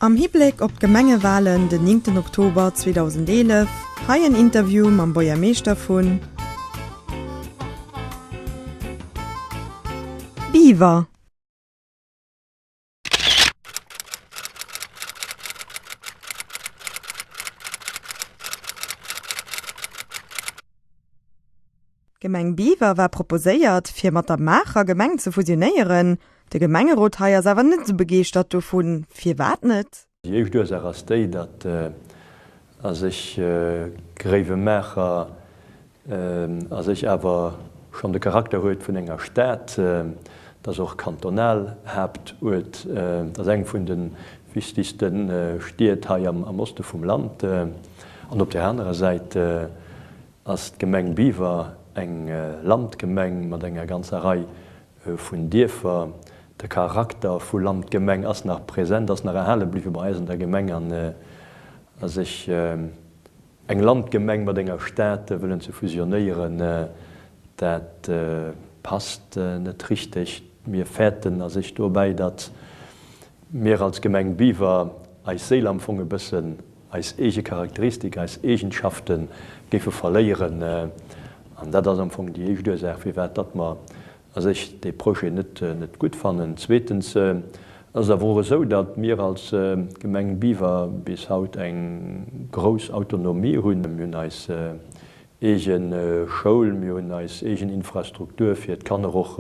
Am Hibléck op d'Gemengewalen den 9 Oktober 2011, hei en Interview mam Buergermeeschter vun Biwer. D'Gemeng Biwer war proposéiert, fir mat der Maacher Gemeng ze fusionéieren. De Gemengerot hei ass awer net esou begeeschtert dovun. Firwat net? Déi éischt Ursaach ass déi, datt a sech Gréiwemaacher a sech awer schonn de Charakter huet vun enger Stad. Et ass och Kantonalhaaptuert. Et ass eng vun de wichtegste Stied hei am Oste vum Land. An op där anerer Säit ass d'Gemeng Biwer eng Landgemeng mat enger ganzer Rei vun Dierfer. De Charakter vu Landgemeng ass nach present, ass nach erhale bliwwe bei eis an der Gemeng an a sech eng Landgemeng mat enger Stad wëllen ze fusionéieren, dat passt net richteg. Mir fäerten a sech dobäi, datt mir als Gemeng Biwer eis Séil am Fong e bëssen eis eege Charakteristik, eis Eegenschafte géife verléieren. An dat ass am Fong déi éischt Ursaach, firwat datt mer a sech dee Projet net net gutt fannen. Zweetens ass et awer och esou, datt mir als Gemeng Biwer bis haut eng grouss Autonomie hunn. Mir hunn eis eege Schoul, mir hunn eis eegen Infrastruktur, fir d'Kanner och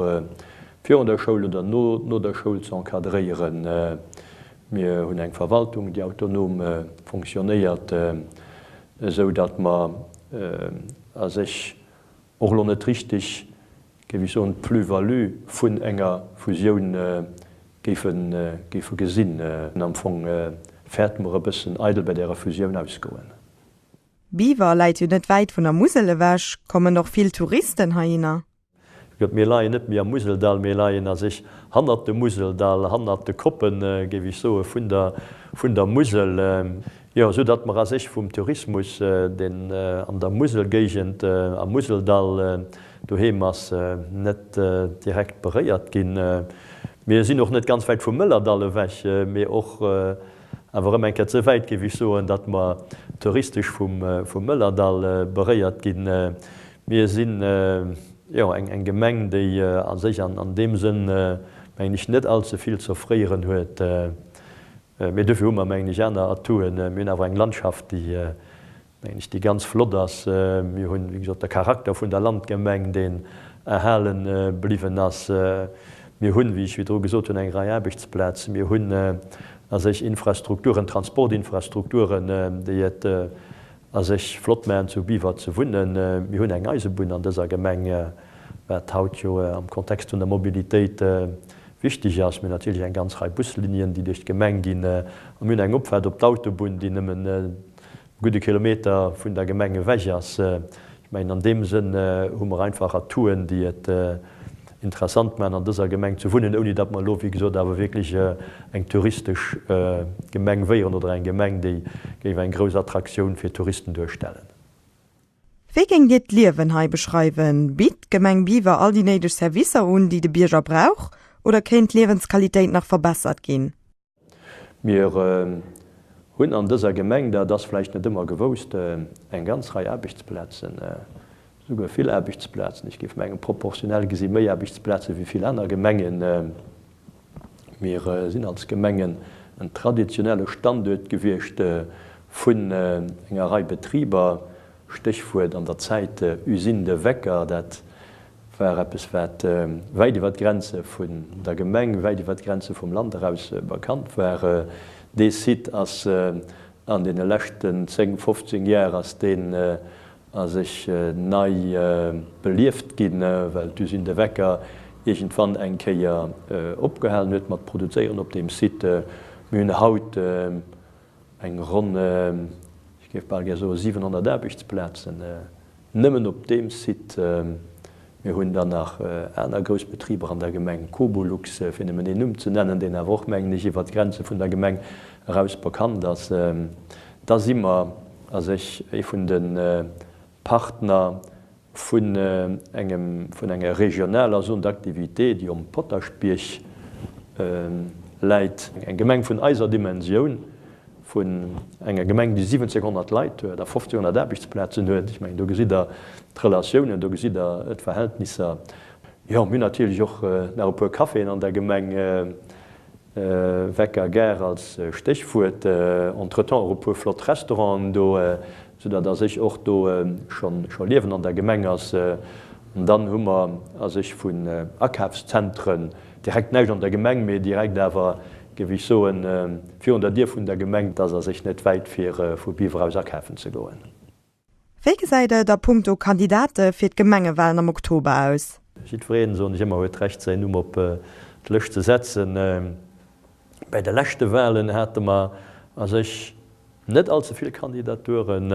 virun der Schoul oder no der Schoul ze encadréieren. Mir hunn eng Verwaltung, déi autonom fonctionnéiert, esou datt mer a sech och elo net richtig, géif ech soen, d'Plus-value vun enger Fusioun géife gesinn. Am Fong fäerte mer e bëssen eidel bei därer Fusioun ausgoen. Biwer läit jo net wäit vun der Musel ewech. Kommen och vill Touristen heihinner? Gott, mir leien net méi am Museldall, mir leien a sech hannert dem Museldall, hannert de Koppen, géif ech soen, vun der, vun der Musel. Jo, esou datt mer a sech vum Tourismus, deen an der Muselgéigend, am Museldall doheem ass, net direkt beréiert ginn. Mir sinn och net ganz wäit vum Mëllerdall ewech, mee och awer erëm eng Kéier ze wäit, géif ech soen, datt mer touristesch vum, vum Mëllerdall beréiert ginn. Mir sinn, jo, eng Gemeng, déi a sech an deem Sënn, mengen ech, net allze vill z'offréieren huet. Mee dofir hu mer, mengen ech, aner Atouen. Mir hunn awer eng Landschaft, déi, mengen ech, déi ganz flott ass. Mir hunn, wéi gesot, de Charakter vun der Landgemeng, deen erhale bliwwen ass. Mir hunn, wéi ech virdru gesot hunn, eng Rei Aarbechtsplazen. Mir hunn a sech Infrastrukturen, Transportinfrastrukturen, déi et A sech flott maachen zu Biwer ze wunnen. Mir hunn eng Eisebunn an dëser Gemeng, wat haut jo am Kontext vun der Mobilitéit wichteg ass. Mir hunn natierlech eng ganz Rei Buslinien, déi duerch d'Gemeng ginn. A mir hunn eng Opfaart op d'Autobunn, déi nëmmen e gudde Kilometer vun der Gemeng ewech ass. Ech mengen, an deem Sënn hu mer einfach Atouen, déi et interessant maachen, an dëser Gemeng ze wunnen, ouni datt mer elo, wéi gesot, awer wierklech eng touristesch Gemeng wéieren oder eng Gemeng, déi géif eng grouss Attraktioun fir Touristen duerstellen. Wéi géingt Dir d'Liewen hei beschreiwen? Bitt d'Gemeng Biwer all déi néideg Servicer un, déi de Bierger brauch, oder kéint d'Liewensqualitéit nach verbessert ginn? Mir hunn an dëser Gemeng, dat ass vläicht net ëmmer gewousst, eng ganz Rei Aarbechtsplazen, souguer vill Aarbechtsplazen, ech géif mengen proportionell gesi méi Aarbechtsplaze wéi vill aner Gemengen. Mir sinn als Gemengen en traditionelle Standuert gewiescht vun enger Rei Betriber, Stéchwuert an der Zäit Usine de Wecker, dat war eppes, wat wäit iwwer d'Grenze vun der Gemeng, wäit iwwer d'Grenze vum Land eraus bekannt war. Dee Site ass an deene leschten 10, 15 Jar ass deen a sech nei belieft ginn, well d'Usine de Wecker iergendwann eng Kéier opgehalen huet mat produzéieren op deem Site. Mir hunn haut Eng ronn, ech géif bal gär soen, 700 Aarbechtsplazen nëmmen op deem Site. Mir hunn dann nach aner grouss Betriber an der Gemeng, Cobolux, fir nëmmen een Numm ze nennen, deen awer och, mengen ech, iwwert d'Grenze vun der Gemeng eraus bekannt ass. Da si mer a sech ee vun de Partner vun engem, vun enger regionaler Zone d'activité, déi om Potaschbierg. läit. Eng Gemeng vun eiser Dimensioun, vun enger Gemeng, déi 1.700 Leit huet a 1.500 Aarbechtsplazen huet, ech mengen, do gesitt Der d'Relatiounen, do gesitt Der d'Verhältnisser. Jo, mir hunn natierlech och nach e puer Caféen an der Gemeng, Wecker Gare als Stéchwuert, entretemps och e puer flott Restauranten do, soudatt a sech och do scho Liewen an der Gemeng ass. An dann hu mer a sech vun Akafszentren direkt näischt an der Gemeng, mee direkt awer, géif ech soen, virun der Dier vun der Gemeng. Et ass a sech net wäit fir vu Biwer aus akafen ze goen. Wéi gesäit et a punkto Kandidate fir d'Gemengewalen am Oktober aus? Jiddwereen, soen ech ëmmer, huet d'Recht säin Numm op d'Lëscht ze setzen. Bäi de leschte Walen hate mer a sech net all ze vill Kandidaturen.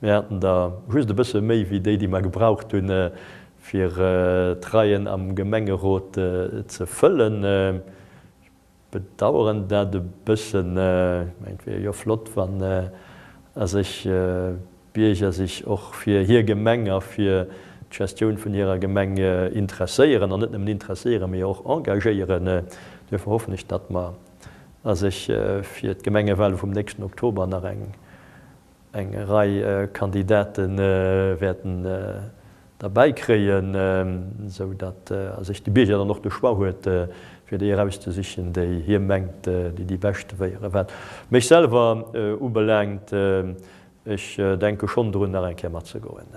Mir haten der just e bësse méi wéi déi, déi mer gebraucht hunn, fir d'Reien am Gemengerot ze fëllen. Bedaueren dat e bëssen. Ech mengen, et wier jo flott, wann a sech d'Bierger sech och fir hir Gemeng a fir d'Gestioun vun hirer Gemeng interesséieren, an net nëmmen interesséieren, mee och engagéieren. Duerfir hoffen ech, datt mer a sech fir d'Gemengewale vum nächsten Oktober nach eng eng Rei Kandidate wäerten derbäi kréien, esou datt a sech de Bierger dann och de Choix huet, fir déi erauszesichen, déi hie mengt, déi déi bescht wéieren. Wat mech selwer ubelaangt, ech denke schonn drun, nach eng Kéier matzegoen.